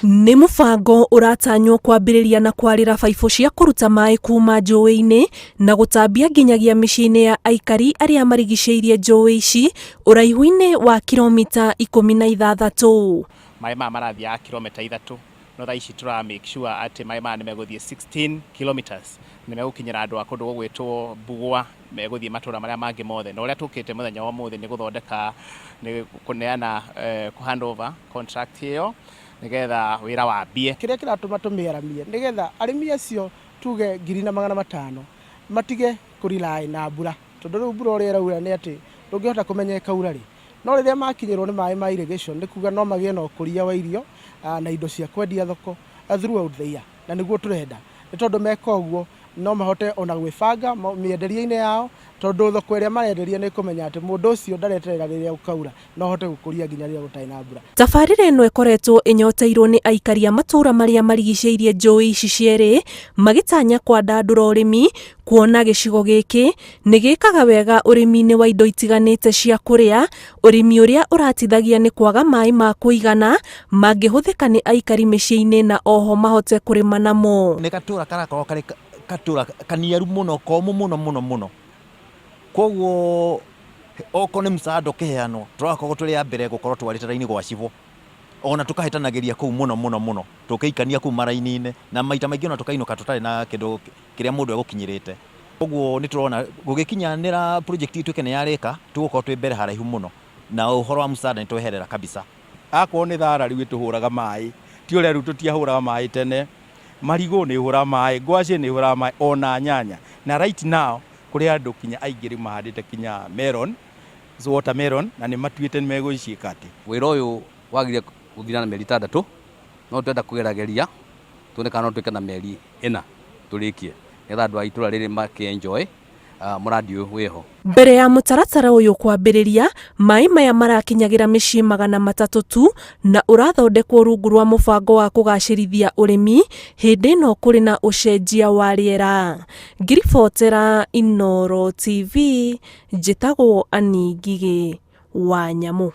Nĩ mũbango ũratanywo kwambĩrĩria na kwarĩra baibũ cia kũruta maĩ kuma njũĩ-inĩ na gũtambia nginyagia mĩciĩ-inĩ ya aikari arĩa marigicĩirie njũĩ ici ũraihu-inĩ wa kiromita 16. Maĩ maya marathiaga kiromita 3 no thaa ici tũra make sure atĩ maĩ maya nĩ megũthiĩ 16 kilometers, nĩ megũkinyĩra andũ a kũndũ gũgwĩtwo Mbugua, megũthiĩ matũra marĩa mangĩ mothe. Na ũrĩa tũkĩte mũthenya wa ũmũthĩ nĩ gũthondeka, nĩ kũneana, kũ hand over contract ĩyo nĩgetha wĩra wambie. Kĩrĩa kĩratũma tũmĩaramie nĩgetha arĩmi acio tuge 1500 matige kũ rely na mbura, tondũ rĩu mbura ũrĩa ĩraura nĩ atĩ ndũngĩhota kũmenya ĩkaura rĩ. No rĩrĩa makinyĩrwo nĩ maĩ ma irrigation nĩ kuga no magĩe na ũkũria wa irio na indo cia kwendia thoko throughout the year, na nĩguo tũrenda, nĩ tondũ meka ũguo no mahote ona gwĩbanga mĩenderie-inĩ yao, tondũ thoko ĩrĩa marenderia nĩ ĩkũmenya atĩ mũndũ ũcio ndareterera rĩrĩa gũkaura, no ahote gũkũria nginya rĩrĩa gũtarĩ na mbura. Tabarĩra ĩno ĩkoretwo ĩnyoteirwo nĩ aikari a matũũra marĩa marigicĩirie njũĩ ici cierĩ magĩtanya kwandandũra ũrĩmi kuona gĩcigo gĩkĩ nĩ gĩkaga wega ũrĩmi-inĩ wa indo itiganĩte cia kũrĩa, ũrĩmi ũrĩa ũratithagia nĩ kwaga maĩ ma kũigana mangĩhũthĩka nĩ aikari mĩciĩ-inĩ na oho mahote kũrĩma namo. Nĩ gatũra karakorwo karĩ gatũra kaniaru mũno, komũ mũno mũno mũno. Koguo okorwo nĩ msaada ũkĩheanwo, tũrakorwo tũrĩ a mbere gũkorwo twarĩte raini gwa cibũ. Ona tũkahĩtanagĩria kũu mũno mũno mũno, tũkĩikania kũu maraini-inĩ, na maita maingĩ ona tũkainũka tũtarĩ na kĩndũ kĩrĩa mũndũ egũkinyĩrĩte. Ũguo nĩ tũrona gũgĩkinyanĩra project ĩtuĩke nĩ yarĩka, tũgũkorwo twĩ mbere haraihu mũno, na ũhoro wa msaada nĩ tweherera kabisa. Akorwo nĩ thara rĩu ĩtũhũraga maĩ, ti ũrĩa rĩu tũtiahũraga maĩ tene. Marigũ nĩ ĩhũraga maĩ, ngwacĩ nĩ ĩhũraga maĩ, ona nyanya. Na right now kũrĩ andũ kinya aingĩ rĩu mahandĩte kinya melon, watermelon, na nĩ matuĩte nĩ megũciĩka atĩ. Wĩra ũyũ wagire gũthira na mĩeri 6, no twenda kũgerageria tuone kana no twĩke na mĩeri 4 tũrĩkie, nĩgetha andũ a itũra rĩrĩ makĩ enjoy mũrandi ũyũ wĩho. Mbere ya mũtaratara ũyũ kwambĩrĩria, maĩ maya marakinyagĩra mĩciĩ 300 tu na ũrathondekwo rungu rwa mũbango wa kũgacĩrithia ũrĩmi hĩndĩ ĩno kũrĩ na ũcenjia wa rĩera. Ngĩribotera Inooro TV, njĩtagwo Annie Ngigĩ wa Nyamũ.